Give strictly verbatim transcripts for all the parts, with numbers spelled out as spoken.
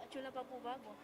Chula pa po bago.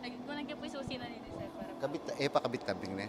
Ay, kunan ke pu ing susi na nini, sir, para kabit, e, pakabit tamping ne.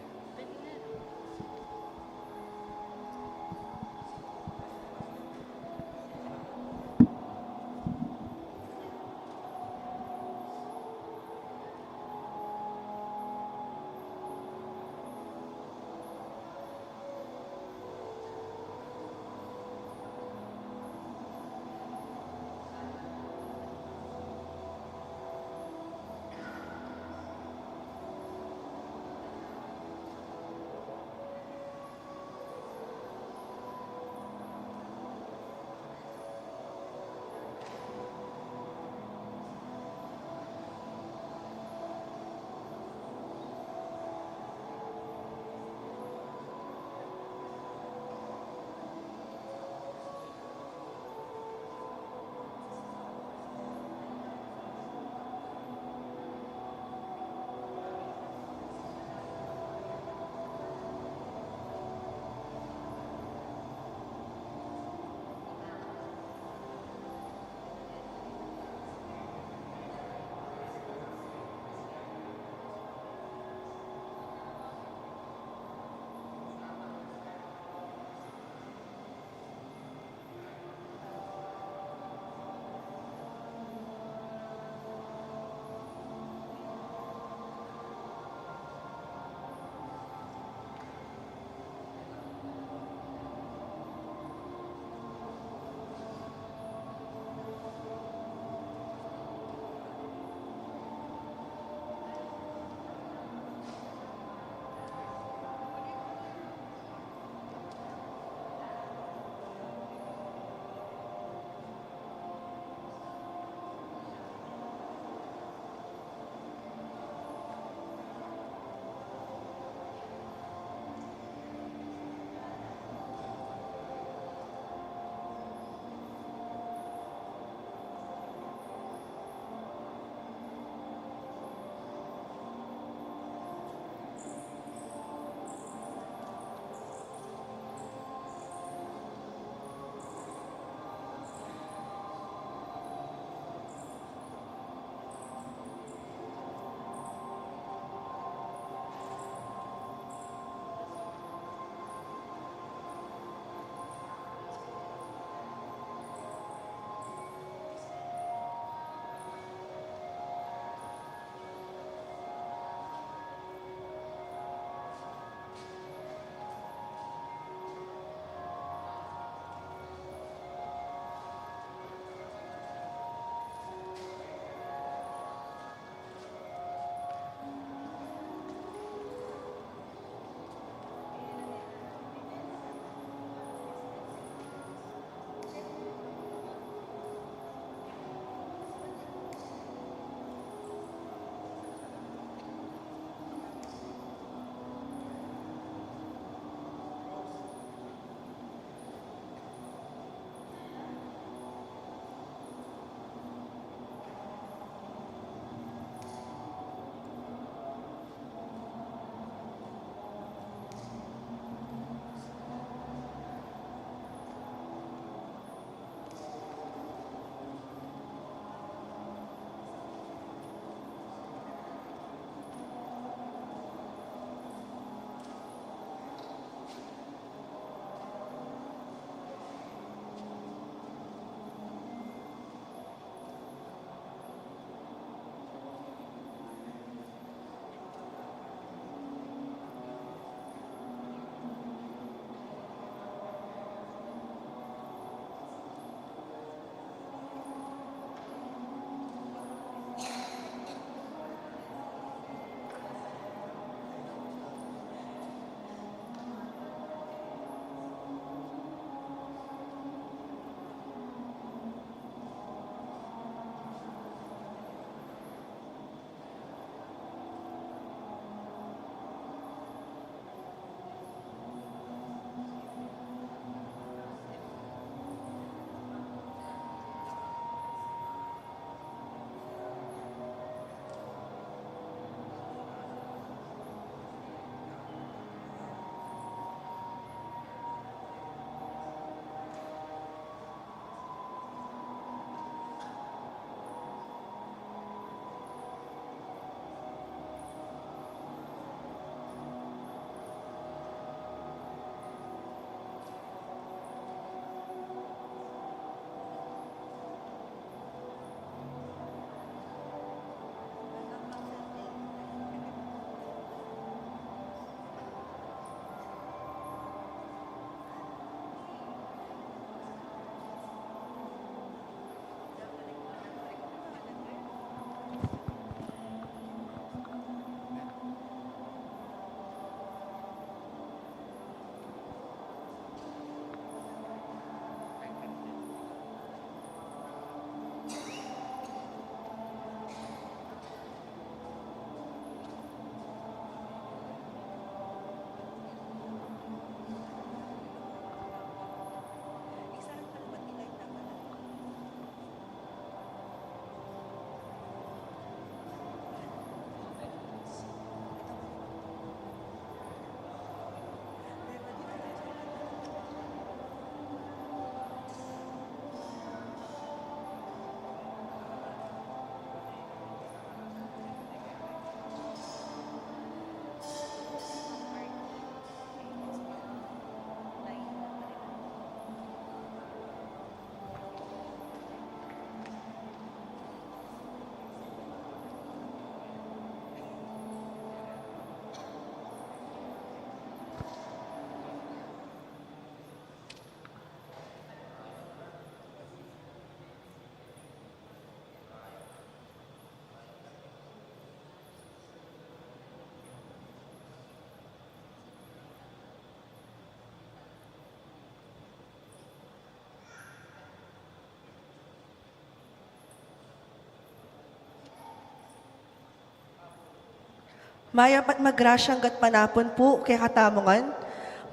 Mayap at magrasyang gatpanapun pu kekatamu ngan.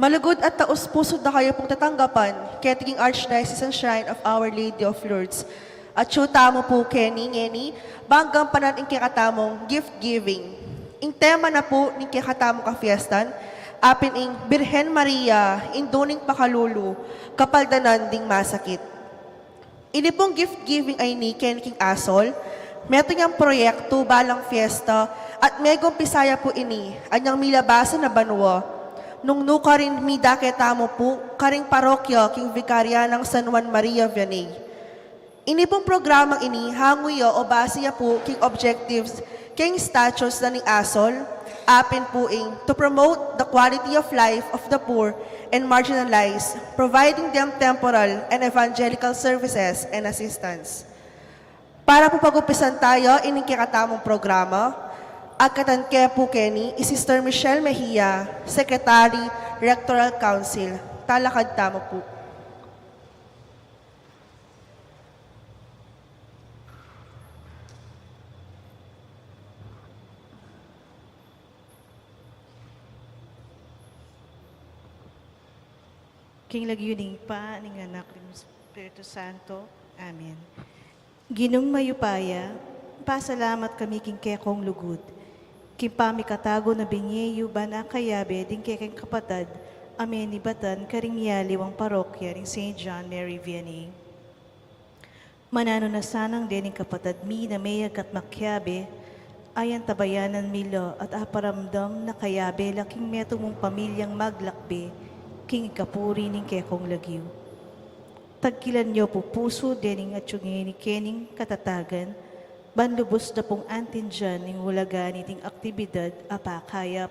Malugud at taus-pusu da kayu pung tatanggapan keti king Archdiocesan Shrine of Our Lady of Lourdes. Atyu tamu pu keni ngeni, bang gampanan ing kekatamung gift giving. Ing tema na pu ning kekatamung kafiestan, apin ing Birhen Maria, Indu ning Pakalulu, kapaldanan ding masakit. Ini pung gift giving a ini keni king asol, metung yang proyektu balang fiesta at megumpisa ya pu ini anyang milabasan a banua. Nung nukarin midake tamu pu karing parokya king Vikarya nang San Juan Maria Vianney. Ini pung programang ini hangu ya o base ya pu king objectives king statutes na ning asol, apin pu ing to promote the quality of life of the poor and marginalized, providing them temporal and evangelical services and assistance. Para pu pag-umpisan taya ining kekatamung programa, agkatan ke pu keni i Sister Michelle Mejia, Secretary, Rectoral Council. Talakad tamu pu. King lagyu ning Ibpa, ning Anak, ning Espiritu Santo. Amen. Ginung mayupaya, pasalamat kami king kekong lugud, king pamikatagun a binye yu ban akayabe ding kekeng kapatad a menibatan karing yaliwang parokya ning Saint John Mary Vianney. Mananu na sanang dening kapatad mi na meyagat makiabe, ayan tabayanan mi la at aparamdam na kayabe la king metung mung pamilyang maglakbe king ikapuri ning kekong lagyu. Tagkilan yu pu pusu dening atyu ngeni kening katatagan, ban lubus da pung antindian ing ulaga niting aktibidad a pakayap,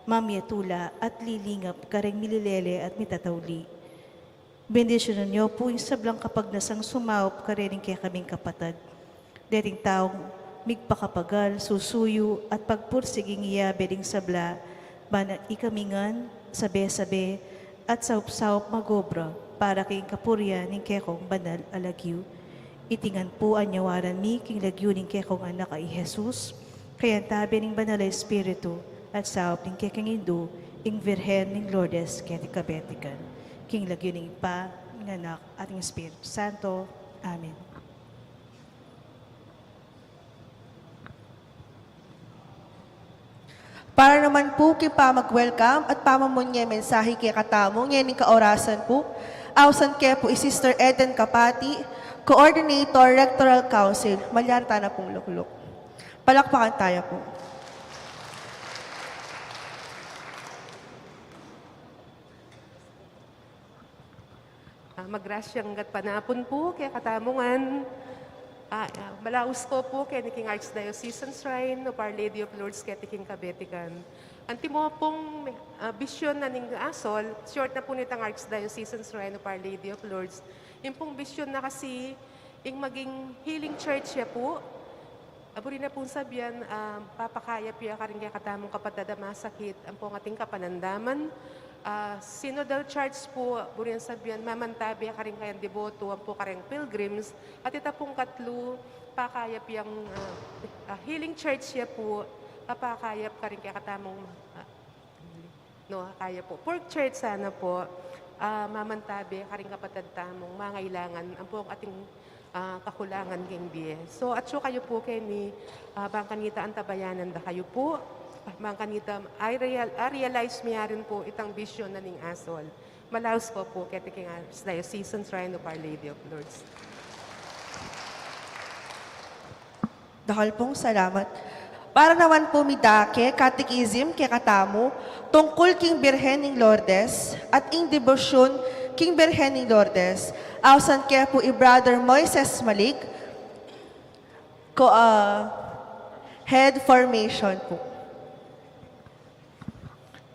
mamiatula at lilingap kareng mililele at mitatauli. Bendisyunan yu pu ing sablang kapagnasang sumaup karening kekaming kapatad. Deting taung migpakapagal, susuyu, at pagpursiging iyabe ding sabla, ban ikami ngan, sabe-sabe, at saup-saup magobra para king kapurian ning kekong banal a lagyu. Iti ngan pu anyawaran mi king lagyu ning kekong Anak a i Jesus, kayantabe ning Banal a Espiritu, at saup ning kekeng Indu, ing Virgen ning Lourdes, keti kabetikan. King lagyu ning Ibpa, ning Anak, at ning Espiritu Santo. Amen. Para naman pu king pamag-welcome at pamamunye mensahe kekatamu ngening kaorasan pu, ausan ke pu i Sister Eden Capati, Coordinator, Rectoral Council. Malyari tana pung lukluk. Palakpakan taya pu. Ah, magrasyang gatpanapun pu kekatamu ngan. Ah, ah, malaus ku pu keni king Archdiocesan Shrine of Our Lady of Lourdes keti king Kabetikan. Antimo pung, ah, bisyon na ning asol, short na pu nitang Archdiocesan Shrine of Our Lady of Lourdes. Ing pung bisyon na kasi, ing maging healing church ya pu, ah, buri na pung sabian, ah, papakayap ya karing kekatamung kapatad a masakit ampong ating kapanandaman. Ah, synodal church pu, buri nang sabian, mamantabe karing kayang deboto ampo karing pilgrims, at ita pung katlu, pakayap yang, ah, ah, healing church ya pu, papakayap karing kekatamung, ah, no, kaya pu. Pork church sana pu, ah, mamantabe karing kapatad tamung mangailangan ampong ating, ah, kakulangan king bie. So, atyu kayu pu keni, ah, bang kanita antabayanan da kayu pu, bang kanita, I real-, I realize mi rin pu itang bisyon na ning asol. Malaus ku pu keti king Archdiocesan Shrine of Our Lady of Lourdes. Dakal pung salamat. Para naman pu midake, Catechism kekatamu, tungkul king Birhen ning Lourdes, at ing debosyun king Birhen ning Lourdes. Ausan ke pu i Brother Moises Malik, ko, ah, head formation pu.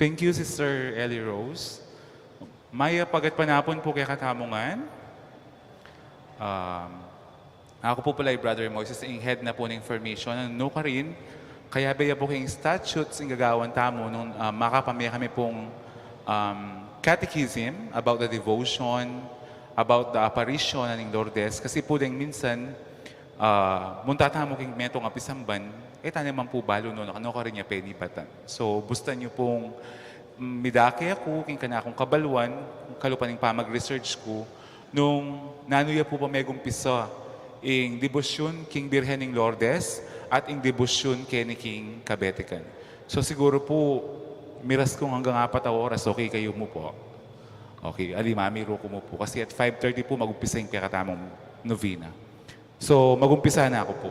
Thank you, Sister Ellie Rose. Mayap a gatpanapun pu kekatamu ngan. Um, aku pu pala i Brother Moises, ing head na pu ning formation. Nukarin, kayabe ya pu king statutes ing gagawan tamu nung, ah, makapamye kami pung, um, catechism about the devotion, about the apparition na ning Lourdes. Kasi pu deng minsan, ah, munta tamu king metung a pisamban, e tane man pu balu nung nukarin ya penibatan. So, bustan yu pung, mm, midake aku king kanakung kabaluan, kalupa ning pamag-research ku, nung nanu ya pu ba megumpisa ing debosyun king Birhen ning Lourdes at ing debosyun keni king kabetikan. So, siguru pu, miras kung anggang apat a oras, okay kayu mu pu? Okay, ali, mamiru ku mu pu. Kasi at five thirty pu, magumpisa ing kekatamung novena. So, magumpisa na ku pu.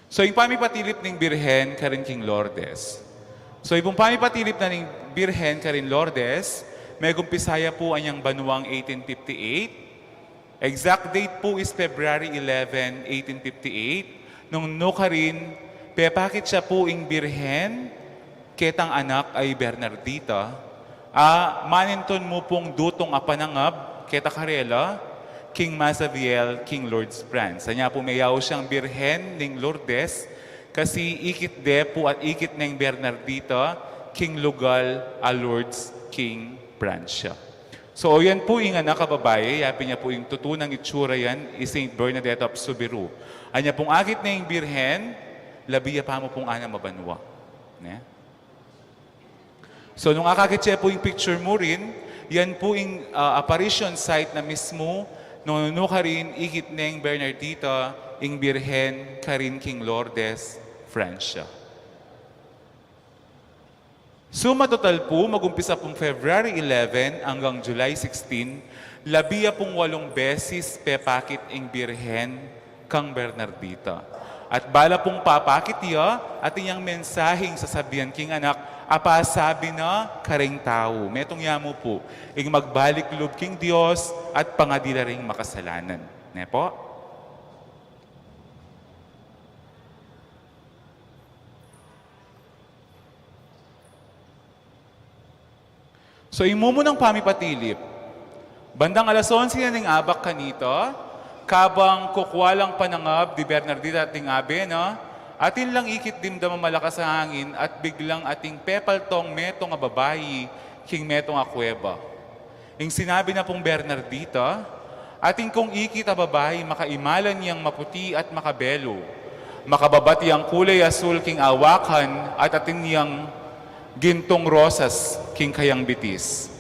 So, ing pamipatilip ning Birhen karin king Lourdes. So, ing pung pamipatilip na ning Birhen karin Lourdes, megumpisa ya pu anyang banuang eighteen fifty-eight. Exact date pu is February eleven, eighteen fifty-eight, nung nukarin, pepakit ya pu ing Birhen ketang anak a i Bernardita, a manintun mu pung dutung a panangab keta karela king Mazaviel, king Lourdes, France. Anya pu meyaus yang Birhen ning Lourdes, kasi ikit de pu at ikit neng Bernardita king lugal a Lourdes king Pransya. So, yan pu ing anak a babai, yapin ya pu ing tutu nang itsura yan, i Saint Bernadette of Subiru. Anya pung akit ne ing Birhen, labi ya pa mu pung anam a banua. Ne? So, nung akakit ye pu ing picture mu rin, yan pu ing, ah, apparition site na mismu, nung nukarin ikit neng Bernardita ing Birhen karin king Lourdes, Francia. Suma total pu, magumpisa pung February eleven anggang July sixteen, labi ya pung walung beses pepakit ing Birhen kang Bernardita. At bala pung papakit ya, atin yang mensaheng sasabian king anak, a pasabi na karing tau. Metung ya mu pu, ing magbalik lub king Dios at pangadi la ring makasalanan. Ne pu? So, ing mumunang pamipatilip. Bandang alas onse na ning abak kanita, kabang kukua lang panangab di Bernardita at ding abe na, atin lang ikit dimdam a malakas a angin at biglang atin pepaltong metung a babai king metung a kuweba. Ing sinabi na pung Bernardita, atin kung ikit a babai, makaimalan yang maputi at makabelu. Makababat yang kulay asul king awakan at atin yang gintung rosas king kayang bitis.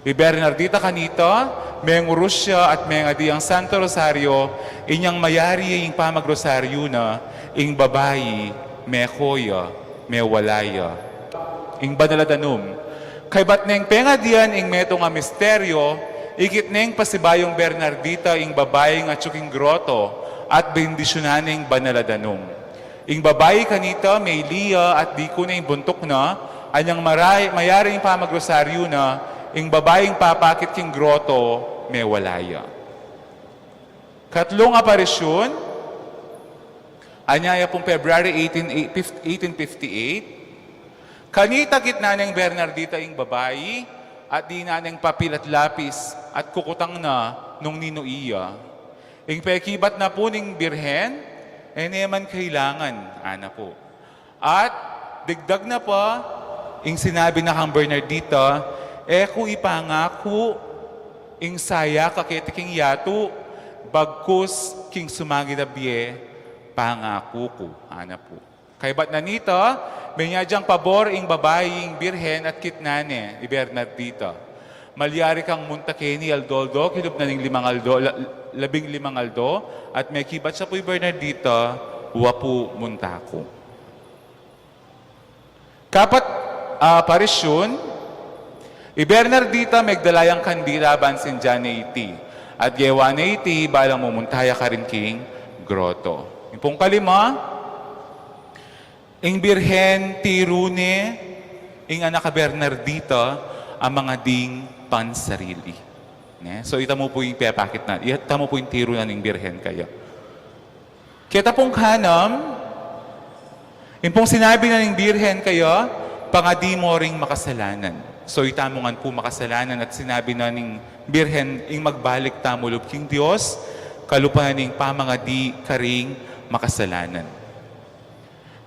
I Bernardita kanita, mengurus ya at mengadi yang Santo Rosario, inyang mayari ing pamagrosaryu na, ing babai, meko ya, mewala ya. Ing banal a danum. Kaybat neng pengadian ing metung a misteryo, ikit neng pasibayung Bernardita ing babai atyu king groto, at bendisyunan neng banal a danum. Ing babai kanita, meli ya at diku ne ing buntuk na, anyang maray-, mayari ing pamagrosaryu na, ing babaing papakit king groto, mewala ya. Katlung aparisyun, anya ya pung February eighteen, eighteen fifty-eight, kanita kitnan neng Bernardita ing babai, at dinan neng papil at lapis, at kukutang na nung ninu iya. Ing pekibat na pu ning Birhen, e ne man kailangan, ana pu. At digdag na pa, ing sinabi na kang Bernardita, e ku ipangaku ing sayak a keti king yatu, bagkus king sumagid a bie, pangaku ku, ana pu. Kaybat na nita, menyadyang pabor ing babai ing Birhen at kitnan ne i Bernardita. Malyari kang munta keni aldo-aldo, kilub na ning limang aldo, la-, labing limang aldo, at mekibat ya pu i Bernardita, wa pu munta ku. Kapat, ah, aparisyun, i Bernardita megdala yang kandila ban sindian ne iti, at gewa ne iti balang mumunta ya karin king groto. Ing pung kalima, ing Birhen tiru ne ing anak a Bernardita a mangading pansarili. Ne? So, ita mu pu ing pepakit na, ita mu pu ing tiru na ning Birhen kaya. Keta pung kanam, ing pung sinabi na ning Birhen kaya, pangadi mo ring makasalanan. So, ita mu ngan pu makasalanan at sinabi na ning Birhen, ing magbalik tamu lub king Dios, kalupa na ning pamangadi karing makasalanan.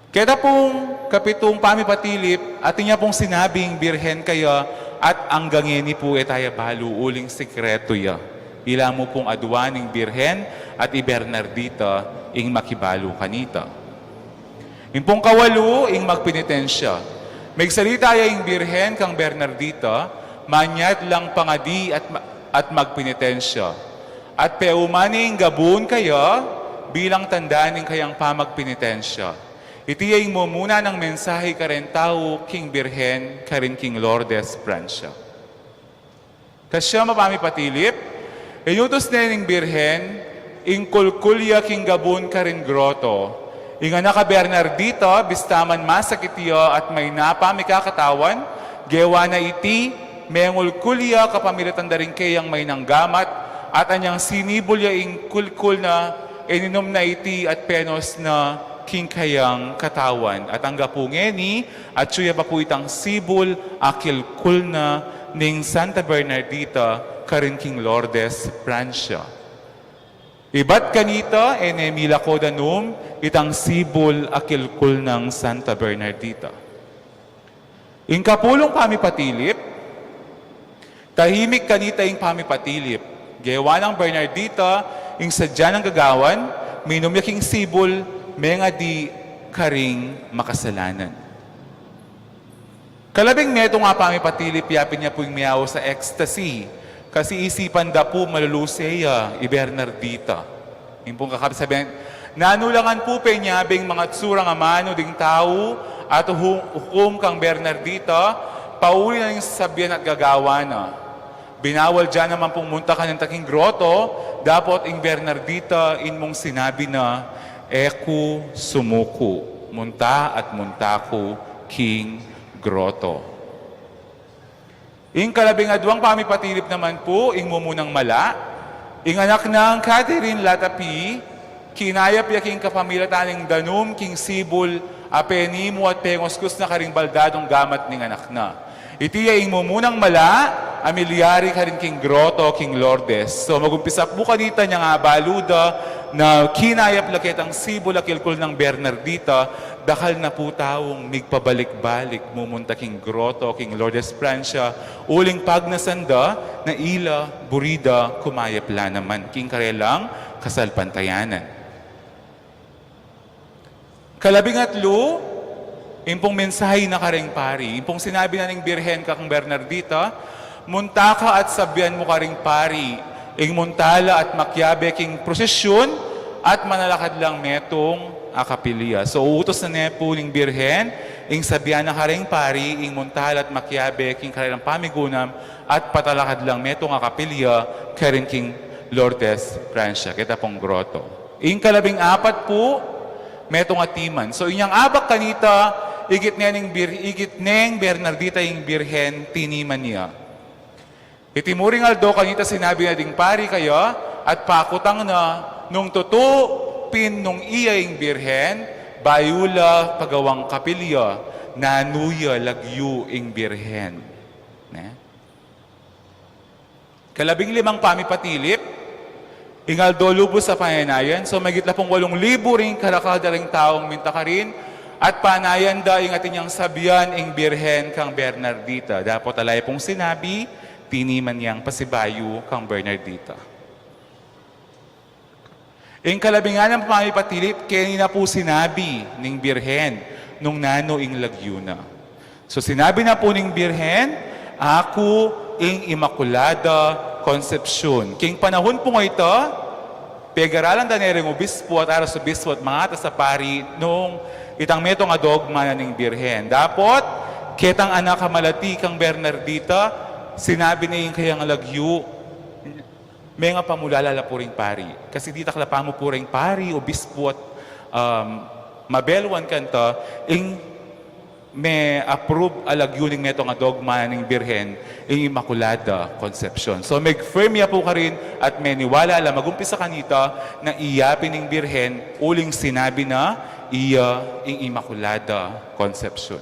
Keta pung kapitung pamipatilip, atin ya pung sinabi ing Birhen kaya, at anggang ngeni pu e ta ya balu uling sikretu ya. Ila mu pung aduan ing Birhen, at i Bernardita ing makibalu kanita. Ing pung kawalu, ing magpenitensya. Migsalita ya ing Birhen kang Bernardita, manyad lang pangadi at ma-, at magpenitensya. At peuman ing gabun kaya bilang tanda ning kayang pamagpenitensya. Iti ya ing mumuna nang mensahe karing tau king Birhen karin king Lourdes, Francia. Kasyam a pamipatilip, inutus ne ning Birhen ing kulkul ya king gabun karin groto. Ing anak a Bernardita, bista man masakit ya at mayna pa mikakatawan, gewa na iti, mengulkul ya kapamilatan da ring kayang maynang gamat, at anyang sinibul ya ing kulkul na, ininum na iti at penus na king kayang katawan. At angga pu ngeni, atyu ya pa pu itang sibul a kilkul na ning Santa Bernardita karin king Lourdes, Francia. Ibat kanita, e ne milako danum itang sibul a kilkul nang Santa Bernardita. Ing kapulung pamipatilip, tahimik kanita ing pamipatilip. Gewa nang Bernardita ing sadya nang gagawan, minum ya king sibul, mengadi karing makasalanan. Kalabing metung a pamipatilip, yapin ya pu ing miyaus a ecstasy, kasi isipan da pu maluluse ya i Bernardita. Ing pung kakapsabian, nanu la ngan pu penyabe ing mangatsurang amanu ding tau at hu-, hukum kang Bernardita, pauli na ning sasabian at gagawa na. Binawal da naman pung munta kanita king groto, dapot ing Bernardita inmung sinabi na, e ku sumuku, munta at munta ku king groto. Ing kalabing adwang pamipatilip naman pu, ing mumunang mala, ing anak nang Catherine Latapi, kinayap ya king kapamilatan ning danum king sibul a penimu at penguskus na karing baldadung gamat ning anak na. Iti ya ing mumunang mala a milyari karin king groto king Lourdes. So, magumpisa pu kanita nyang abalu da na kinayap la ketang sibul a kilkul nang Bernardita, dakal na pu taung migpabalik-balik mumunta king groto king Lourdes, Francia, uling pagnasan da na ila buri da kumayap la naman king karelang kasalpantayanan. Kalabing atlu, ing pung mensahe na karing pari. Ing pung sinabi na ning Birhen kang Bernardita, munta ka at sabian mu karing pari, ing munta la at makiabe king prosesyun at manalakad lang metung a kapilya. So, utus na ne pu ning Birhen, ing sabian na karing pari, ing munta la at makiabe king karelang pamigunam at patalakad lang metung a kapilya karin king Lourdes, Francia, keta pung groto. Ing kalabing apat pu, metung a timan. So, inyang abak kanita, igit ne ning Bir-, igit neng Bernardita ing Birhen, tiniman ya. Iti muring aldo kanita sinabi na ding pari kaya, at pakutang na, nung tutu pin nung iya ing Birhen, bayu la pagawang kapilya, nanu ya lagyu ing Birhen. Ne? Kalabing limang pamipatilip, ing aldo lubus a panayan. So, mayigit la pung walung libu ring karakal da ring taung minta karin, at panayan da ing atin yang sabian ing Birhen kang Bernardita. Dapot ala ya pung sinabi, tiniman yang pasibayu kang Bernardita. Ing kalabing anam pamipatilip, keni na pu sinabi ning Birhen nung nanu ing lagyu na. So, sinabi na pu ning Birhen, aku ing Inmaculada Concepcion. King panahun pu ngeni, pegaralan da ne ring obispo at arsobispo at mangatas a pari nung itang metung a dogma na ning Birhen. Dapot, ketang anak a malati kang Bernardita, sinabi ne ing kayang lagyu, mengapamulala la pu ring pari. Kasi ditak la pamu pu ring pari, obispo at, um, mabelwan kanta, ing me-approve a lagyu ning metung a dogma ning Birhen, ing Inmaculada Concepcion. So, meg-firm ya pu karin at meniwala la magumpisa kanita na iya pin ing Birhen, uling sinabi na iya ing Inmaculada Concepcion.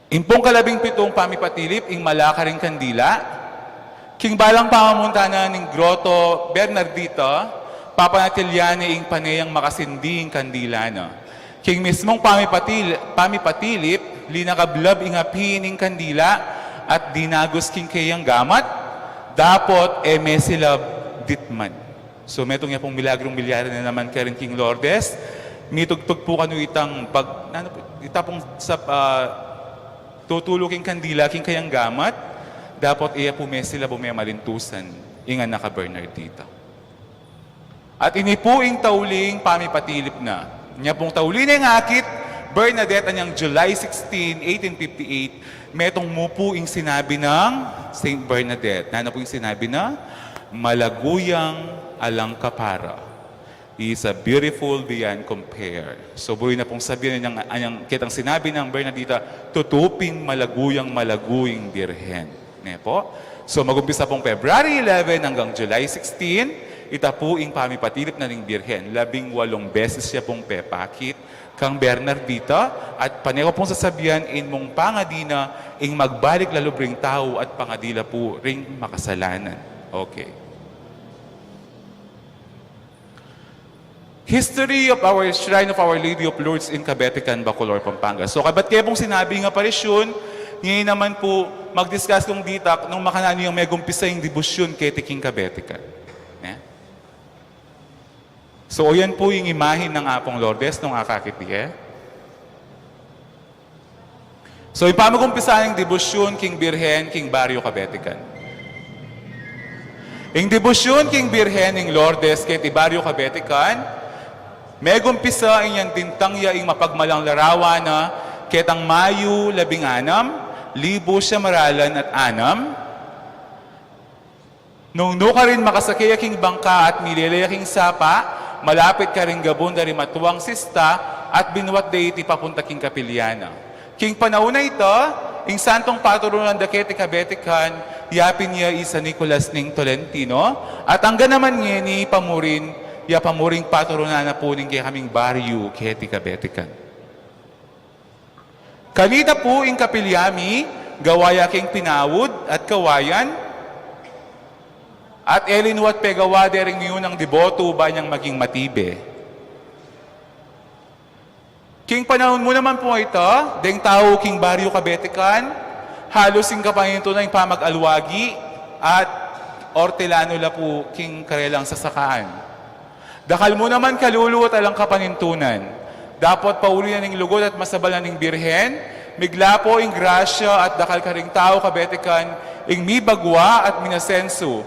Ing pung kalabing pitung pamipatilip, ing mala karing kandila. King balang pamamunta na ning Groto Bernardita, papanatilian ne ing pane yang makasindi ing kandila na. King mismung pamipatil-, pamipatilip, linakablab ing api ning kandila at dinagus king kayang gamat, dapot e me silab Ditman. So, metung ya pung milagrung milyari na naman karin king Lourdes. Mitugtug pu kanu itang pag, nanu pu, ita pung sa, ah, tutulu king kandila, king kayang gamat, dapot iya pu mesilabu, memalintusan ing anak a Bernardita. At ini pu ing tauling pamipatilip na. Inya pung tauli neng akit Bernadette anyang July sixteen, eighteen fifty-eight, metung mu pu ing sinabi nang Saint Bernadette. Nanu pu ing sinabi na? Malagu yang alang kapara. Is a beautiful beyond compare. So, buri na pung sabian anyang, anyang ketang sinabi nang Bernadita, tutu pin malagu yang malagu ing Birhen. Ne pu? So, magumpisa pung February eleven anggang July sixteen, ita pu ing pamipatilip na ning Birhen. Labing walung beses ya pung pepakit kang Bernardita, at pane ku pung sasabian, ing mung pangadi na ing magbalik la lub ring tau at pangadi la pu ring makasalanan. Okay. History of our Shrine of Our Lady of Lourdes in Cabetican, Bacolor, Pampanga. So, kabat ke pung sinabi ing aparisyun, ngeni naman pu, mag-discuss kung ditak nung makananu yang megumpisa ing debosyun keti king Cabetican. Ne? So, yan pu ing imahen nang Apung Lourdes nung akakit di e. So, ing pamagumpisa ning debosyun king Birhen king Baryo Cabetican. Ing debosyun king Birhen ning Lourdes keti Baryo Cabetican, megumpisa inyang dintang ya ing mapagmalang larawan na ketang Mayu labing anam, libu siyam aralan at anam, nung nukarin makasake ya king bangka at milele ya king sapa, malapit karing gabun da ri matuang sista, at binuat da iti papunta king kapilya na. King panaun a ita, ing santung paturunan da keti Cabetican, yapin ya i San Nicolas ning Tolentino, at angga naman ngeni pamurin, ya pamuring paturunan na pu ning kekaming baryu keti Cabetican. Kanita pu ing kapilya mi, gawa ya king pinaud at kawayan, at e linuat pegawa dering miyunang deboto ba nyang maging matibe. King panaun mu naman pu a ita, deng tau king Baryo Cabetican, halus ing kapanintunan ing pamag-alwagi at ortelano la pu king karelang sasakaan. Dakal mu naman kalulu at alang kapanintunan. Dapot pauli na ning lugud at masabal na ning Birhen, migla pu ing grasya at dakal karing tau Cabetican ing mibagwa at minasensu.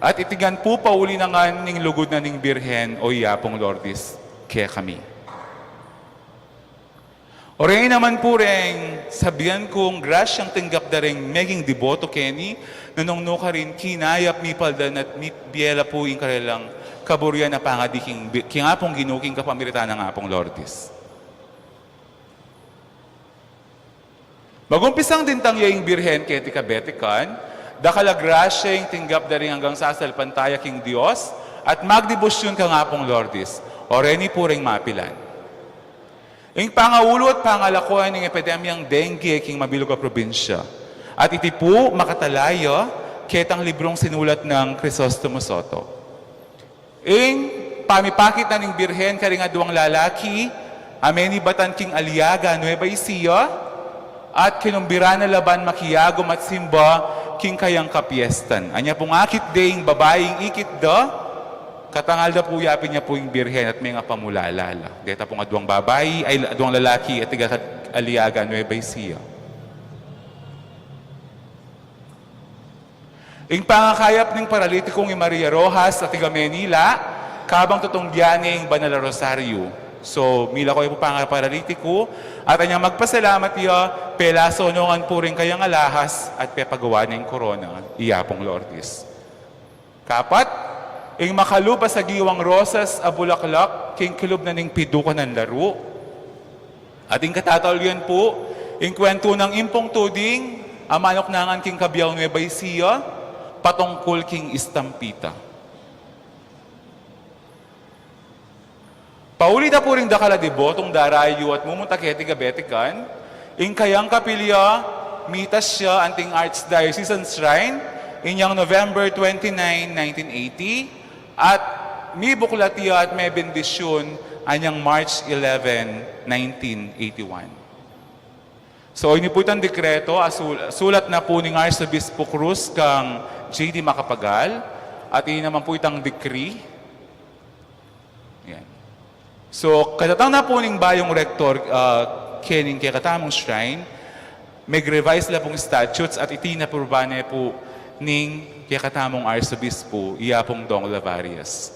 At iti ngan pu pauli na ngan ning lugud na ning Birhen o Yapung Lourdes kekami. Oreni naman pu reng sabian kung grasyang tinggap da reng meging deboto keni, nung nukarin kinayap mi paldan at mi bie la pu ing karelang kaburian a pangadi king, king Apung Ginu king kapamilatan nang Apung Lourdes. Magumpisang dintang ya ing Birhen keti Cabetican, dakal a grasya ing tinggap da ring anggang sasalpantaya king Dios at magdebosyun kang Apung Lourdes. Oreni pu reng mapilan. Ing pangaulu at pangalakuan ning epidemyang dengue king mabilug a probinsya. At iti pu makatala ya ketang librung sinulat nang Crisostomo Soto. Ing pamipakit na ning Birhen karing aduang lalaki a menibatan king Aliaga, Nueva Ecija, at kinumbiran na la ban makiyagum at simba king kayang kapiestan. Anya pung akit de ing babaing ikit da, katangal da pu yapin ya pu ing Birhen at mengapamulala la. Deta pung aduang babai, ay, aduang lalaki a tiga Aliaga, Nueva Ecija. Ing pangakayap ning paralitikung i Maria Rojas a tiga Manila, kabang tutunggian ne ing banal a rosaryu. So, milako ya pu pangaparalitiku, at anyang magpasalamat ya, pelaso no ngan pu ring kayang alahas at pepagawa ne ing korona i Apung Lourdes. Kapat, ing makalub a sagiwang rosas a bulaklak king kilub na ning pidukan nang laru. At ing katataulian pu, ing kwentu nang Impong Tuding a manuknangan king Cabiao, Nueva Ecija, patungkul king istampita. Pauli da pu ring dakal a debotong darayu at mumunta keti Cabetican, ing kayang kapilya, mitas ya anting Archdiocesan Shrine, inyang November twenty-nine, nineteen eighty, at mibuklat ya at mebendisyun anyang March eleven, nineteen eighty-one. So, ini pu itang dekreto a sul-, sulat na pu ning Arsobispo Cruz kang J D Macapagal, At ini naman pu itang decree. Yan. So, katatang na pu ning bayung rector, ah, kening kekatamung shrine, mag-revise la pung statutes at iti na purba ne pu ning kekatamung arsobispo, iya pung Dong Lavarias.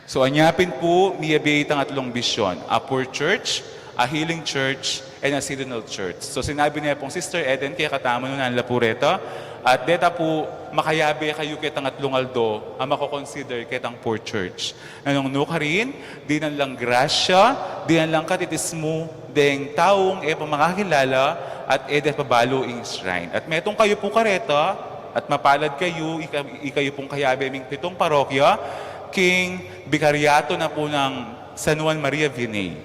So, anya pin pu, miyabe itang atlung bisyon, a poor church, a healing church, and a citadel church. So, sinabi ne pung Sister Eden kekatamu nung nanla pu reta, at deta pu, makayabe kayu ketang atlung aldo a mako-consider ketang poor church. Nanung nukarin, dinan lang grasya, dinan lang katitismu, deng taung e pa makakilala, at e de pa balu ing shrine. At metung kayu pu kareta, at mapalad kayu, ika-, ikayu pung kayabe ming pitung parokya, king bikaryatu na pu nang San Juan Maria Vianney.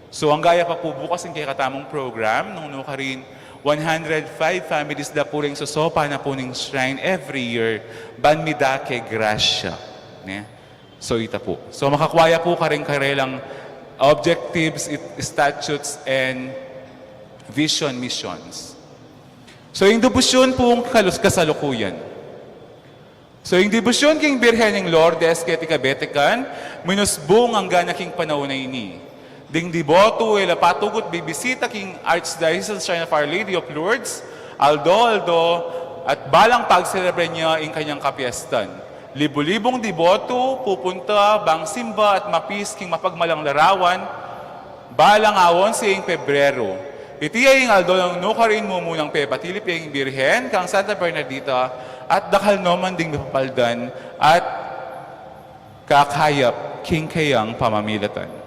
So, angga ya pa pu bukas ing kekatamung program, nung nukarin, one hundred five families da pu ring sosopa na pu ning shrine every year, ban midake grasya. Ne? So, ita pu. So, makakua ya pu karing karelang objectives, it-, statutes, and vision missions. So, ing debosyon pung kalus-, kasalukuyan. So, ing debosyon king Birhen ning Lourdes keti Kabetikan, minusbung angga na king panaun a ini. Ding deboto e la patugut bibisita king Archdiocese Shrine of Our Lady of Lourdes, aldo-aldo, at balang pagselebra ne ing kanyang kapiestan. Libu-libung deboto pupunta bang simba at mapis king mapagmalang larawan, balang awon sing Pebrero. Iti ya ing aldo nung nukarin mumunang pepatilip ya ing Birhen kang Santa Bernardita at dakal no man ding mipapaldan at kakayap king keyang pamamilatan.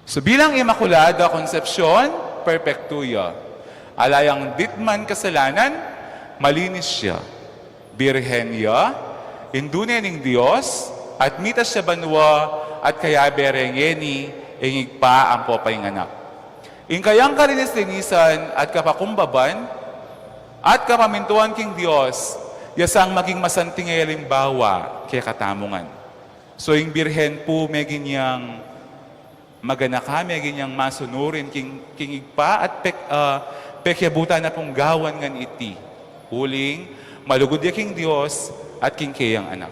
So, bilang Inmaculada Concepcion, perfecto ya. Ala yang ditman kasalanan, malinis ya. Birhen ya, Indu ne ning Dios, at mitas ya banua, at kayabe re ngeni ing Ibpa ampo pa ing Anak. Ing kayang kalinis-linisan at kapakumbaban at kapamintuan king Dios, ya sang maging masanting a alimbawa kekatamu ngan. So, ing Birhen pu, meging yang maganaka, meging yang masunurin king, king Ibpa at pek-, ah, pekyabutan na pung gawan ngan iti. Uling, malugud ya king Dios at king keyang Anak.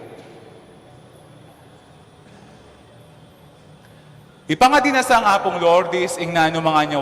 Ipangadi na sang Apung Lourdes ing nanu manganyawa